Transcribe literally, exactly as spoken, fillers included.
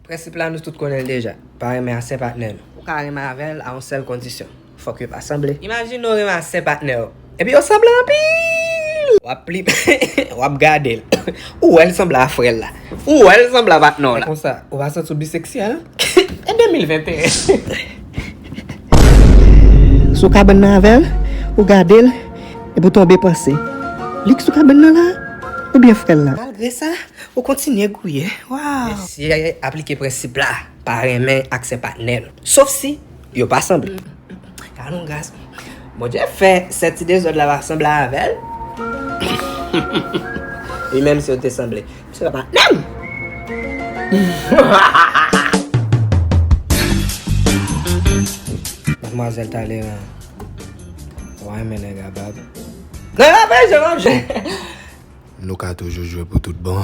Prensip la, nou tout konnen l deja. Pa renmen ansyen patnè nou. Ou ka renmen avè l a yon sèl kondisyon. Fòk yo pa sanble. Imajine w renmen ansyen patnè w. Epi yo sanble anpil! W ap pli, w ap gade l. Ou wè l sanble a frè l la. Ou wè l sanble a patnè w la. Konsa, ou pa santi w biseksyèl? E de mil venteyen. Sou kabann nan avè l, ou gade l, epi w tonbe panse. Li k sou kabann nan la, oubyen frè l la? Malgre sa, ou kontinye gouye. Waw! Mesye, aplike prensip la. Pa renmen ansyen patnè nou. Sof si yo pa sanble. Ka nou gras. Bondye fè sèt ti dezòd la pa sanble avè l. Li menm si yo te sanble. Misye pa menm. Madmwazèl Taleran. Ou renmen nèg a bab. Nèg a bab, je manje. Nou ka toujou jwe pou tout bon.